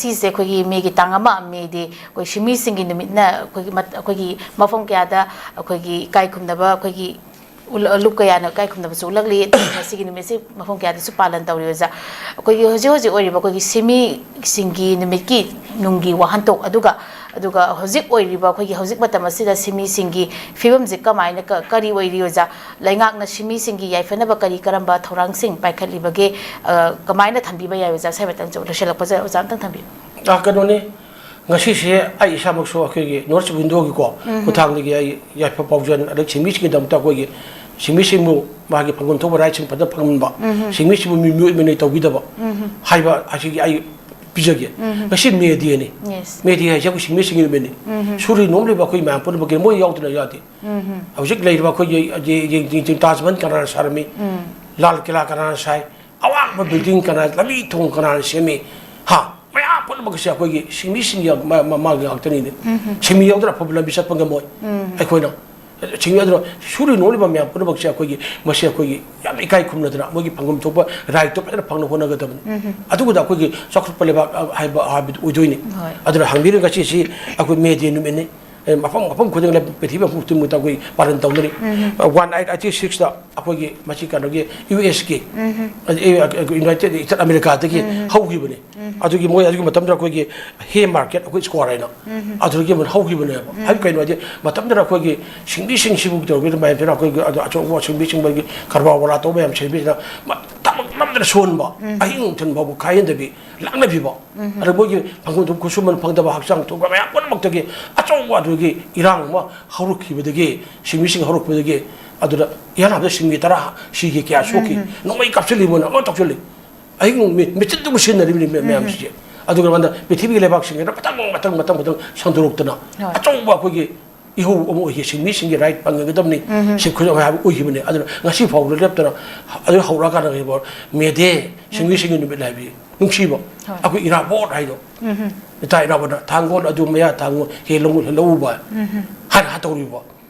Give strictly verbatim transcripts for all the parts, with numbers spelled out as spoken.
ꯁꯤꯁꯦ ꯑꯩꯈꯣꯏꯒꯤ ꯃꯦꯒꯤ ꯇꯥꯡ ꯑꯃ, ꯃꯦ ꯗꯦ, ꯑꯩꯈꯣꯏ ꯁꯤꯟꯃꯤꯁꯤꯡꯒꯤ ꯅꯨꯃꯤꯠꯅ ꯑꯩꯈꯣꯏꯒꯤ ꯃꯠ-, ꯑꯩꯈꯣꯏꯒꯤ ꯃꯐꯝ ꯀꯌꯥꯗ ꯑꯩꯈꯣꯏꯒꯤ ꯏꯀꯥꯏ ꯈꯨꯝꯅꯕ, ꯑꯩꯈꯣꯏꯒꯤ ꯎꯜ-, ꯂꯨꯞ ꯀꯌꯥꯅ ꯏꯀꯥꯏ ꯈꯨꯝꯅꯕꯁꯨ ꯎꯠꯂꯛꯂꯤ꯫ ꯑꯗꯨꯒ ꯉꯁꯤꯒꯤ ꯅꯨꯃꯤꯠꯁꯤ ꯃꯐꯝ ꯀꯌꯥꯗꯁꯨ ꯄꯥꯂꯟ ꯇꯧꯔꯤ, ꯑꯣꯖꯥ꯫ ꯑꯩꯈꯣꯏꯒꯤ ꯍꯧꯖꯤꯛ ꯍꯧꯖꯤꯛ ꯑꯣꯏꯔꯤꯕ ꯑꯩꯈꯣꯏꯒꯤ ꯁꯤꯟꯃꯤꯁꯤꯡꯒꯤ ꯅꯨꯃꯤꯠꯀꯤ ꯅꯨꯡꯒꯤ ꯋꯥꯍꯟꯊꯣꯛ, ꯑꯗꯨꯒ, ꯑꯗꯨꯒ ꯍꯧꯖꯤꯛ ꯑꯣꯏꯔꯤꯕ ꯑꯩꯈꯣꯏꯒꯤ ꯍꯧꯖꯤꯛ ꯃꯇꯝ ꯑꯁꯤꯗ ꯁꯤꯟꯃꯤꯁꯤꯡꯒꯤ ꯐꯤꯕꯝꯁꯦ ꯀꯃꯥꯏꯅ, ꯀ-, ꯀꯔꯤ ꯑꯣꯏꯔꯤ, ꯑꯣꯖꯥ? ꯂꯩꯉꯥꯛꯅ ꯁꯤꯟꯃꯤꯁꯤꯡꯒꯤ ꯌꯥꯏꯐꯅꯕ ꯀꯔꯤ ꯀꯔꯝꯕ ꯊꯧꯔꯥꯡꯁꯤꯡ ꯄꯥꯏꯈꯠꯂꯤꯕꯒꯦ? ꯑ, ꯀꯃꯥꯏꯅ ꯊꯝꯕꯤꯕ ꯌꯥꯏ, ꯑꯣꯖꯥ? ꯁ꯭ꯋꯥꯏ ꯃꯇꯥꯡꯁꯦ ꯂꯣꯏꯁꯤꯜꯂꯛꯄꯁꯦ ꯑꯣꯖꯥ ꯑꯝꯇꯪ ꯊꯝꯕꯤꯌꯨ꯫ ꯑ, ꯀꯩꯅꯣꯅꯤ, ꯉꯁꯤꯁꯦ ꯑꯩ ꯏꯁꯥꯃꯛꯁꯨ ꯑꯩꯈꯣꯏꯒꯤ North East Window-ꯒꯤꯀꯣ ꯎꯝ꯫ ꯈꯨꯠꯊꯥꯡꯗꯒꯤ ꯑꯩ ꯌꯥꯏꯐ ꯄꯥꯎꯖꯦꯜ, ꯑꯗꯩ ꯁꯤꯟꯃꯤꯁꯤꯡꯒꯤꯗꯃꯛꯇ ꯑꯩꯈꯣꯏꯒꯤ ꯁꯤꯟꯃꯤꯁꯤꯡꯕꯨ ꯃꯥꯒꯤ ꯐꯪꯐꯝ ꯊꯣꯛꯄ right-ꯁꯤꯡ ꯐꯖꯅ ꯐꯪꯍꯟꯕ, ꯎꯝ꯫ ꯁꯤꯟꯃꯤꯁꯤꯡꯕꯨ ꯃꯤ ꯃꯤꯑꯣꯠ ꯃꯤꯅꯩ ꯇꯧꯕꯤꯗꯕ ꯎꯝ꯫ ꯍꯥꯏꯕ ꯑꯁꯤꯒꯤ ꯑꯩ ꯄꯤꯖꯒꯦ꯫ ꯎꯝ꯫ ꯉꯁꯤ May Day-ꯅꯤ꯫ Yes꯫ May Day ꯍꯥꯏꯁꯦ ꯑꯩꯈꯣꯏ ꯁꯤꯟꯃꯤꯁꯤꯡꯒꯤ ꯅꯨꯃꯤꯠꯅꯤ꯫ ꯎꯝ꯫ ꯁꯨꯔꯤ ꯅꯣꯝꯂꯤꯕ ꯑꯩꯈꯣꯏ ꯃꯌꯥꯝ ꯄꯨꯝꯅꯃꯛꯀꯤ ꯃꯣꯏ ꯌꯥꯎꯗꯅ ꯌꯥꯗꯦ꯫ ꯎꯝ꯫ ꯍꯧꯖꯤꯛ ꯂꯩꯔꯤꯕ ꯑꯩꯈꯣꯏꯒꯤ ꯌꯦꯡ-, ꯌꯦꯡ-, ꯌꯦꯡ-, ꯇꯥꯖ ꯃꯍꯜ ꯀꯅꯥꯅ ꯁꯥꯔꯝꯃꯤ? ꯎꯝ꯫ ꯂꯥꯜ ꯀꯤꯂꯥ ꯀꯅꯥꯅ ꯁꯥꯏ? ꯑꯋꯥꯡꯕ building ꯀꯅꯥ, ꯂꯝꯕꯤ ꯊꯣꯡ ꯀꯅꯥꯅ ꯁꯦꯝꯃꯤ? ꯍꯥ? ꯃꯌꯥꯝ ꯄꯨꯝꯅꯃꯛ ꯑꯁꯤ ꯑꯩꯈꯣꯏꯒꯤ ꯁꯤꯟꯃꯤꯁꯤꯡꯒꯤ ꯃ-, ꯃ-, ꯃꯥꯒꯤ ꯉꯥꯛꯇꯅꯤꯅꯦ꯫ ꯎꯝ꯫ ꯁꯤꯟꯃꯤ ꯌꯥꯎꯗꯅ ꯑꯐꯕ ꯂꯝꯕꯤ ꯆꯠꯄ ꯉꯝꯃꯣꯏ꯫ ꯎꯝ꯫ ꯑꯩꯈꯣꯏꯅ ꯁꯤꯟꯃꯤ ꯑꯗꯨꯅ ꯁꯨꯔꯤ ꯅꯣꯝꯂꯤꯕ ꯃꯌꯥꯝ ꯄꯨꯝꯅꯃꯛꯁꯦ ꯑꯩꯈꯣꯏꯒꯤ, ꯃꯁꯤ ꯑꯩꯈꯣꯏꯒꯤ ꯌꯥꯝ ꯏꯀꯥꯏ ꯈꯨꯝꯅꯗꯅ ꯃꯣꯏꯒꯤ ꯐꯪꯐꯝ ꯊꯣꯛꯄ right-ꯇꯣ ꯐꯖꯅ ꯐꯪꯅ ꯍꯣꯠꯅꯒꯗꯕꯅꯤ꯫ ꯎꯝ꯫ ꯑꯗꯨꯒ ꯑꯩꯈꯣꯏꯒꯤ ꯆꯥꯎꯈꯠꯄ ꯂꯩꯕꯥꯛ ꯍꯥꯏꯕ, ꯍꯥꯏꯕꯗꯨ ꯑꯣꯏꯗꯣꯏꯅꯤ꯫ ꯍꯣꯏ꯫ ꯑꯗꯨꯅ ꯍꯪꯕꯤꯔꯤꯕ ꯉꯁꯤꯁꯤ ꯑꯩꯈꯣꯏ May Day ꯅꯨꯃꯤꯠꯅꯤ꯫ ꯑꯦ, ꯃꯐꯝ, ꯃꯐꯝ ꯈꯨꯗꯤꯡꯗ, ꯄ꯭ꯔꯤꯊꯤꯕꯤ ꯃꯐꯝ ꯈꯨꯗꯤꯡꯃꯛꯇ ꯑꯩꯈꯣꯏ ꯄꯥꯂꯟ ꯇꯧꯅꯔꯤ꯫ ꯎꯝ꯫ ꯑ, one eight eighty six-ꯇ ꯑꯩꯈꯣꯏꯒꯤ ꯃꯁꯤ ꯀꯩꯅꯣꯒꯤ U S-ꯀꯤ, ꯎꯝ꯫ ꯑ, ꯑ, United States America-ꯗꯒꯤ ꯎꯝ꯫ ꯍꯧꯈꯤꯕꯅꯤ꯫ ꯎꯝ꯫ ꯑꯗꯨꯒꯤ ꯃꯣꯏ ꯑꯗꯨꯒꯤ ꯃꯇꯝꯗ ꯑꯩꯈꯣꯏꯒꯤ Haymarket, ꯑꯩꯈꯣꯏ square ꯍꯥꯏꯅ, ꯎꯝ꯫ ꯑꯗꯨꯗꯒꯤ ꯑꯃꯨꯛ ꯍꯧꯈꯤꯕꯅꯦꯕ꯫ ꯎꯝ꯫ ꯍꯥꯏꯕꯗꯤ ꯀꯩꯅꯣ ꯍꯥꯏꯗꯤ, ꯃꯇꯝꯗꯨꯗ ꯑꯩꯈꯣꯏꯒꯤ ꯁꯤꯟꯃꯤꯁꯤꯡꯁꯤꯕꯨ ꯇꯧꯔꯒ ꯃꯌꯥꯝꯁꯤꯅ ꯑꯩꯈꯣꯏꯒꯤ ꯑꯗꯨ ꯑꯆꯧꯕ ꯁꯤꯟꯃꯤꯁꯤꯡ, ꯃꯣꯏꯒꯤ ꯀꯔꯕꯥꯔ ꯋꯥꯔꯥ ꯇꯧꯕ ꯃꯌꯥꯝ ꯁꯤꯟꯃꯤꯁꯤꯅ ꯃ-, ꯊꯕꯛ ꯅꯝꯗꯅ ꯁꯨꯍꯟꯕ, ꯎꯝ꯫ ꯑꯍꯤꯡ ꯅꯨꯡꯊꯤꯜ ꯐꯥꯎꯕ ꯈꯥꯏꯍꯟꯗꯕꯤ, ꯂꯥꯛꯅꯕꯤꯕ꯫ ꯎꯝ꯫ ꯑꯗ ꯃꯣꯏꯒꯤ ꯐꯪꯐꯝ ꯊꯣꯛꯄ ꯈꯨꯠꯁꯨꯃꯟ ꯐꯪꯗꯕ, ꯍꯛꯆꯥꯡ ꯊꯣꯛꯄ ꯃꯌꯥꯝ ꯄꯨꯝꯅꯃꯛꯇꯒꯤ ꯑꯆꯧꯕ ꯑꯗꯨꯒꯤ ꯏꯔꯥꯡ ꯑꯃ ꯍꯧꯔꯛꯈꯤꯕꯗꯒꯤ, ꯁꯤꯟꯃꯤꯁꯤꯡ ꯍꯧꯔꯛꯄꯗꯒꯤ, ꯑꯗꯨꯗ ꯏꯍꯥꯟ ꯍꯥꯟꯕꯗ ꯁꯤꯟꯃꯤ ꯇꯔꯥ ꯁꯤꯈꯤ, ꯀꯌꯥ ꯁꯣꯛꯈꯤ, ꯎꯝ꯫ ꯅꯣꯡꯃꯩ ꯀꯥꯞꯁꯤꯜꯂꯤꯕꯅ ꯑꯃ ꯇꯧꯁꯤꯜꯂꯤ꯫ ꯑꯍꯤꯡ ꯃꯤ-, ꯃꯦꯆꯤꯟꯗꯨꯕꯨ ꯁꯤꯖꯤꯟꯅꯔꯤꯕꯅꯤ ꯃ-, ꯎꯝ꯫ ꯃꯌꯥꯝꯁꯤꯁꯦ꯫ ꯑꯗꯨꯒ ꯃꯥꯅ ꯄ꯭ꯔꯤꯊꯤꯕꯤꯒꯤ ꯂꯩꯕꯥꯛꯁꯤꯡꯁꯤꯗ ꯃꯊꯪ, ꯃꯊꯪ, ꯃꯊꯪ, ꯃꯊꯪ ꯁꯟꯗꯣꯔꯛꯇꯅ ꯍꯣꯏ꯫ ꯑꯆꯧꯕ ꯑꯩꯈꯣꯏꯒꯤ ꯏꯍꯧ ꯑꯃ ꯑꯣꯏꯈꯤ, ꯁꯤꯟꯃꯤꯁꯤꯡꯒꯤ right ꯐꯪꯒꯗꯕꯅꯤ, ꯎꯝ꯫ ꯁꯤ ꯈꯨꯗꯝ ꯍꯥꯏꯕ ꯑꯣꯏꯈꯤꯕꯅꯤ꯫ ꯑꯗꯨꯅ ꯉꯁꯤ ꯐꯥꯎꯕꯗ ꯂꯦꯞꯇꯅ ꯑꯗꯨ ꯍꯧꯔꯛꯑꯀꯥꯟꯗ ꯀꯩꯅꯣ May Day, ꯁꯤꯟꯃꯤꯁꯤꯡꯒꯤ ꯅꯨꯃꯤꯠ ꯍꯥꯏꯕꯤ ꯅꯨꯡꯁꯤꯕ, ꯍꯣꯏ꯫ ꯑꯩꯈꯣꯏ ꯏꯔꯥꯕꯣꯠ ꯍꯥꯏꯗꯣ, ꯎꯝ꯫ ꯏꯇꯥ ꯏꯔꯥꯕꯣꯠꯅ ꯊꯥꯡꯒꯣꯜ ꯑꯗꯨ ꯃꯌꯥ ꯊꯥꯡꯒꯣꯜ ꯍꯦ ꯂꯧꯎ-, ꯍꯦ ꯂꯧꯎꯕ ꯎꯝ꯫ ꯍꯥꯏꯅ ꯍꯥ ꯇꯧꯔꯤꯕ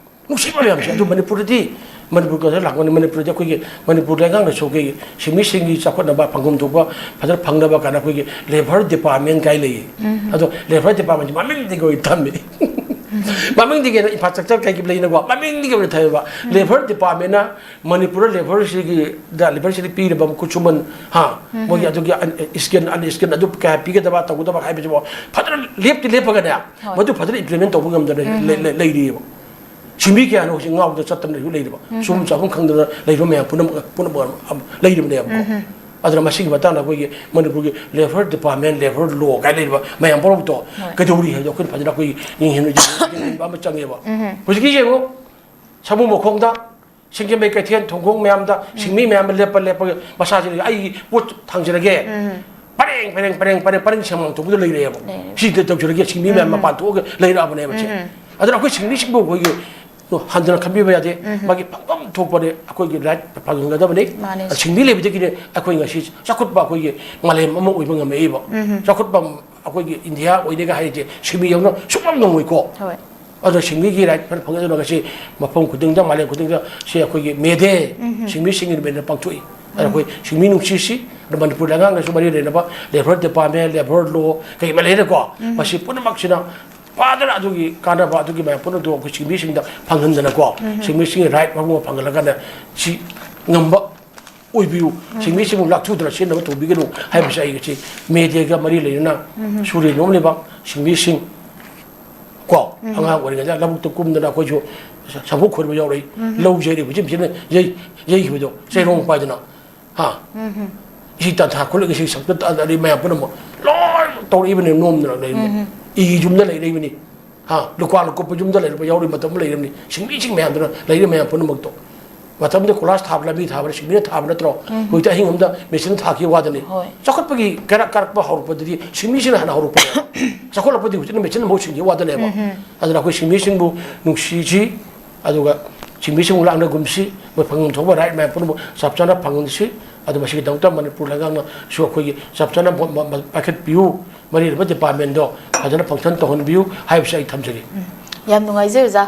ꯅꯨꯡꯁꯤꯕ ꯃꯌꯥꯝꯁꯦ꯫ ꯑꯗꯨ ꯃꯅꯤꯄꯨꯔꯗꯗꯤ ꯃꯅꯤꯄꯨꯔ ꯀꯟꯁꯔꯟ ꯂꯥꯛꯄꯅꯤ꯫ ꯃꯅꯤꯄꯨꯔꯗꯤ ꯑꯩꯈꯣꯏꯒꯤ, ꯃꯅꯤꯄꯨꯔ ꯂꯩꯉꯥꯛꯅꯁꯨ ꯑꯩꯈꯣꯏꯒꯤ ꯁꯤꯟꯃꯤꯁꯤꯡꯒꯤ ꯆꯥꯎꯈꯠꯅꯕ, ꯐꯪꯐꯝ ꯊꯣꯛꯄ ꯐꯖꯅ ꯐꯪꯅꯕ ꯀꯥꯏꯅ ꯑꯩꯈꯣꯏꯒꯤ ꯂꯦꯕꯔ ꯗꯤꯄꯥꯔꯠꯃꯦꯟ ꯀꯥꯏ ꯂꯩꯌꯦ꯫ ꯑꯗꯣ ꯂꯦꯕꯔ ꯗꯤꯄꯥꯔꯠꯃꯦꯟꯁꯦ ꯃꯃꯤꯡꯗꯒꯤ ꯑꯣꯏꯅ ꯊꯝꯃꯦ꯫ ꯃꯃꯤꯡꯗꯒꯤ ꯑꯣꯏꯅ ꯏꯟꯐ꯭ꯔꯥꯁ꯭ꯇ꯭ꯔꯛꯆꯔ ꯀꯩꯒꯤ ꯂꯩꯅꯀꯣ, ꯃꯃꯤꯡꯗꯒꯤ ꯑꯣꯏꯅ ꯊꯝꯃꯦꯕ꯫ ꯂꯦꯕꯔ ꯗꯤꯄꯥꯔꯠꯃꯦꯟꯅ ꯃꯅꯤꯄꯨꯔꯗ ꯂꯦꯕꯔꯁꯤꯒꯤ, ꯗ ꯂꯦꯕꯔꯁꯤꯗ ꯄꯤꯔꯤꯕ ꯈꯨꯠꯁꯨꯃꯟ, ꯍꯥ, ꯃꯣꯏꯒꯤ ꯑꯗꯨꯒꯤ ꯑꯟ-, ꯁ꯭ꯀꯤꯜ, ꯑꯟꯁ꯭ꯀꯤꯜ ꯑꯗꯨ ꯀꯌꯥ ꯄꯤꯒꯗꯕ, ꯇꯧꯒꯗꯕ ꯍꯥꯏꯕꯁꯤꯕꯣ ꯐꯖꯅ ꯂꯦꯞꯇꯤ ꯂꯦꯞꯄꯒꯅꯦ, ꯃꯗꯨ ꯐꯖꯅ ꯏꯝꯄ꯭ꯂꯤꯃꯦꯟ ꯇꯧꯕ ꯉꯝꯗꯅ ꯂꯩ-, ꯂꯩ-, ꯂꯩꯔꯤꯑꯕ꯫ ꯁꯤꯟꯃꯤ ꯀꯌꯥꯅꯣ ꯍꯧꯖꯤꯛ ꯉꯥꯎꯗꯅ ꯆꯠꯇꯅ ꯂꯩꯔꯤꯕ, ꯁꯨꯐꯝ ꯆꯥꯐꯝ ꯈꯪꯗꯅ ꯂꯩꯔꯤꯕ ꯃꯌꯥꯝ ꯄꯨꯝꯅꯃꯛ, ꯄꯨꯝꯅꯃꯛ ꯑꯃ ꯂꯩꯔꯤꯕꯅꯦꯕꯀꯣ꯫ ꯑꯗꯨꯅ ꯃꯁꯤꯒꯤ ꯃꯇꯥꯡꯗ ꯑꯩꯈꯣꯏꯒꯤ ꯃꯅꯤꯄꯨꯔꯒꯤ ꯂꯦꯕꯔ ꯗꯤꯄꯥꯔꯠꯃꯦꯟ, ꯂꯦꯕꯔ ꯂꯣ ꯀꯥꯏꯅ ꯂꯩꯔꯤꯕ ꯃꯌꯥꯝ ꯄꯨꯝꯅꯃꯛꯇꯣ ꯀꯩꯗꯧꯔꯤ ꯍꯥꯏꯕꯗꯣ ꯑꯩꯈꯣꯏꯅ ꯐꯖꯅ ꯑꯩꯈꯣꯏꯒꯤ ꯌꯦꯡꯁꯤꯟꯕ ꯑꯃ ꯆꯪꯉꯦꯕ꯫ ꯍꯧꯖꯤꯛꯀꯤ ꯌꯦꯡꯉꯨ, ꯁꯥꯃꯨ ꯃꯈꯣꯡꯗ, ꯁꯤꯡꯖꯃꯩ ꯀꯩꯊꯦꯜ, ꯊꯣꯡꯈꯣꯡ ꯃꯌꯥꯝꯗ ꯁꯤꯟꯃꯤ ꯃꯌꯥꯝ ꯑꯃ ꯂꯦꯞꯄ ꯂꯦꯞꯄꯒ ꯃꯁꯥꯁꯤꯅ ꯑꯩꯒꯤ ꯄꯣꯠ ꯊꯥꯡꯖꯔꯒꯦ꯫ ꯄꯔꯦꯡ, ꯄꯔꯦꯡ, ꯄꯔꯦꯡ, ꯄꯔꯦꯡ, ꯄꯔꯦꯡ ꯁꯦꯝꯃ ꯇꯧꯕꯗ ꯂꯩꯔꯛꯑꯦꯕ꯫ ꯂꯩꯔꯦ꯫ ꯁꯤꯗ ꯇꯧꯖꯔꯒꯦ, ꯁꯤꯟꯃꯤ ꯃꯌꯥꯝ ꯃꯄꯥꯟ ꯊꯣꯛꯑꯒ ꯂꯩꯔꯛꯑꯕꯅꯦꯕ ꯁꯦ꯫ ꯑꯗꯨꯅ ꯑꯩꯈꯣꯏ ꯁꯤꯟꯃꯤꯁꯤꯡꯕꯨ ꯑꯩꯈꯣꯏꯒꯤ ꯍꯟꯊꯅ ꯈꯟꯕꯤꯕ ꯌꯥꯗꯦ꯫ ꯃꯥꯒꯤ ꯐꯪꯐꯝ ꯊꯣꯛꯄꯅꯦ, ꯑꯩꯈꯣꯏꯒꯤ ꯔꯥꯏꯠ ꯐꯪꯍꯟꯒꯗꯕꯅꯤ꯫ ꯃꯥꯅꯦ꯫ ꯁꯤꯟꯃꯤ ꯂꯩꯕꯗꯒꯤꯅꯦ ꯑꯩꯈꯣꯏ ꯉꯁꯤ ꯆꯥꯎꯈꯠꯄ ꯑꯩꯈꯣꯏꯒꯤ ꯃꯥꯂꯦꯝ ꯑꯃ ꯑꯣꯏꯕ ꯉꯝꯃꯛꯏꯕ꯫ ꯆꯥꯎꯈꯠꯄ ꯑꯩꯈꯣꯏꯒꯤ ꯏꯟꯗꯤꯌꯥ ꯑꯣꯏꯅꯤꯒ ꯍꯥꯏꯔꯤꯁꯦ ꯁꯤꯟꯃꯤ ꯌꯥꯎꯅ ꯁꯨꯡꯉꯝ ꯉꯝꯃꯣꯏꯀꯣ꯫ ꯍꯣꯏ꯫ ꯑꯗꯨꯅ ꯁꯤꯟꯃꯤꯒꯤ ꯔꯥꯏꯠ ꯐꯪꯉꯦ꯫ ꯑꯗꯨꯅ ꯉꯁꯤ ꯃꯐꯝ ꯈꯨꯗꯤꯡꯗ, ꯃꯥꯂꯦꯝ ꯈꯨꯗꯤꯡꯗ ꯁꯤ ꯑꯩꯈꯣꯏꯒꯤ ꯃꯦ ꯗꯦ, ꯁꯤꯟꯃꯤꯁꯤꯡꯒꯤ ꯅꯨꯃꯤꯠꯅ ꯄꯥꯡꯊꯣꯛꯏ꯫ ꯑꯗ ꯑꯩꯈꯣꯏ ꯁꯤꯟꯃꯤ ꯅꯨꯡꯁꯤꯁꯤ, ꯑꯗ ꯃꯅꯤꯄꯨꯔ ꯂꯩꯉꯥꯛꯅꯁꯨ ꯃꯔꯤ ꯂꯩꯅꯕ ꯂꯦꯕꯔ ꯗꯤꯄꯥꯔꯠꯃꯦꯟ, ꯂꯦꯕꯔ ꯂꯣ, ꯀꯩ ꯑꯃ ꯂꯩꯔꯦꯀꯣ, ꯃꯁꯤ ꯄꯨꯝꯅꯃꯛꯁꯤꯅ ꯐꯖꯅ ꯑꯗꯨꯒꯤ ꯀꯥꯟꯅꯕ, ꯑꯗꯨꯒꯤ ꯃꯌꯥꯝ ꯄꯨꯝꯅꯃꯛꯇꯣ ꯑꯩꯈꯣꯏ ꯁꯤꯟꯃꯤꯁꯤꯡꯗ ꯐꯪꯍꯟꯗꯅꯀꯣ, ꯁꯤꯟꯃꯤꯁꯤꯡꯒꯤ ꯔꯥꯏꯠ ꯃꯄꯨꯡ ꯐꯪꯍꯜꯂꯀꯥꯟꯗ ꯁꯤ ꯉꯝꯕ ꯑꯣꯏꯕꯤꯌꯨ꯫ ꯁꯤꯟꯃꯤꯁꯤꯡꯕꯨ ꯂꯥꯛꯊꯨꯗꯅ ꯁꯤꯖꯤꯟꯅꯕ ꯇꯧꯕꯤꯒꯅꯨ ꯍꯥꯏꯕꯁꯦ ꯑꯩ ꯉꯁꯤ ꯃꯦ ꯗꯦꯒ ꯃꯔꯤ ꯂꯩꯅꯅ ꯁꯨꯔꯦ ꯅꯣꯝꯂꯤꯕ ꯁꯤꯟꯃꯤꯁꯤꯡ ꯀꯣ, ꯑꯉꯥꯡ ꯑꯣꯏꯔꯤꯉꯩꯗ ꯂꯧꯕꯨꯛꯇ ꯀꯨꯝꯗꯅ ꯑꯩꯈꯣꯏꯁꯨ ꯁꯝꯄꯣꯛ ꯈꯣꯏꯕ ꯌꯥꯎꯔꯛꯏ꯫ ꯂꯧ ꯌꯩꯔꯤꯕ ꯍꯧꯖꯤꯛ ꯃꯁꯤꯅ ꯌꯩ-, ꯌꯩꯈꯤꯕꯗꯣ, ꯆꯩꯔꯣꯡ ꯄꯥꯏꯗꯅ, ꯍꯥ? ꯏꯁꯤꯡ ꯇꯥꯟꯊꯥ ꯈꯣꯠꯂꯒ ꯏꯁꯤꯡ ꯁꯛꯇ ꯇꯥꯟꯊꯔꯤ ꯃꯌꯥꯝ ꯄꯨꯝꯅꯃꯛ ꯂꯣꯏ ꯇꯧꯔꯛꯏꯕꯅꯤ, ꯅꯣꯝꯗꯅ ꯂꯩꯔꯤꯕꯅꯤ꯫ ꯏ ꯌꯨꯝꯗ ꯂꯩꯔꯛꯏꯕꯅꯤ꯫ ꯍꯥ? ꯂꯨꯀ꯭ꯋꯥ ꯂꯨꯀꯨꯞꯄ ꯌꯨꯝꯗ ꯂꯩꯔꯛꯄ ꯌꯥꯎꯔꯤ ꯃꯇꯝ ꯑꯃ ꯂꯩꯔꯝꯅꯤ꯫ ꯁꯤꯟꯃꯤꯁꯤꯡ ꯃꯌꯥꯝꯗꯨꯅ ꯂꯩꯔꯤ ꯃꯌꯥꯝ ꯄꯨꯝꯅꯃꯛꯇꯣ꯫ ꯃꯇꯝꯗ ꯀꯣꯏꯂꯥꯁ ꯊꯥꯕ, ꯂꯝꯕꯤ ꯊꯥꯕ ꯁꯤꯟꯃꯤꯅ ꯊꯥꯕ ꯅꯠꯇ꯭ꯔꯣ? ꯍꯧꯖꯤꯛꯇꯤ ꯑꯍꯤꯡ ꯑꯃꯗ ꯃꯦꯆꯤꯟ ꯊꯥꯈꯤꯕ ꯋꯥꯗꯅꯤ꯫ ꯍꯣꯏ꯫ ꯆꯥꯎꯈꯠꯄꯒꯤ ꯀꯩꯔꯛ ꯀꯥꯔꯛꯄ ꯍꯧꯔꯛꯄꯗꯗꯤ ꯁꯤꯟꯃꯤꯁꯤꯅ ꯍꯥꯟꯅ ꯍꯧꯔꯛꯄꯅꯦꯕ꯫ ꯆꯥꯎꯈꯠꯂꯛꯄꯗꯤ ꯍꯧꯖꯤꯛꯅ ꯃꯦꯆꯤꯟꯅ ꯃꯍꯨꯠ ꯁꯤꯟꯈꯤꯕ ꯋꯥꯗꯅꯦꯕ꯫ ꯑꯗꯨꯅ ꯑꯩꯈꯣꯏ ꯁꯤꯟꯃꯤꯁꯤꯡꯕꯨ ꯅꯨꯡꯁꯤꯁꯤ, ꯑꯗꯨꯒ ꯁꯤꯟꯃꯤꯁꯤꯡꯕꯨ ꯂꯥꯛꯅꯒꯨꯝꯁꯤ, ꯃꯣꯏ ꯐꯪꯐꯝ ꯊꯣꯛꯄ ꯔꯥꯏꯠ ꯃꯌꯥꯝ ꯄꯨꯝꯅꯃꯛ ꯆꯞ ꯆꯥꯅ ꯐꯪꯍꯟꯁꯤ꯫ ꯑꯗꯨ ꯃꯁꯤꯒꯤꯗꯃꯛꯇ ꯃꯅꯤꯄꯨꯔ ꯂꯩꯉꯥꯛꯅꯁꯨ ꯑꯩꯈꯣꯏꯒꯤ ꯆꯞ ꯆꯥꯅ ꯃ-, ꯃ-, ꯃ-, ꯄꯥꯏꯈꯠꯄꯤꯌꯨ, ꯃꯔꯤ ꯂꯩꯅꯕ ꯗꯤꯄꯥꯔꯠꯃꯦꯟꯗꯣ ꯐꯖꯅ ꯐꯪꯁꯟ ꯇꯧꯍꯟꯕꯤꯌꯨ ꯍꯥꯏꯕꯁꯤ ꯑꯩ ꯊꯝꯖꯒꯦ꯫ ꯌꯥꯝ ꯅꯨꯡꯉꯥꯏꯖꯩ ꯑꯣꯖꯥ꯫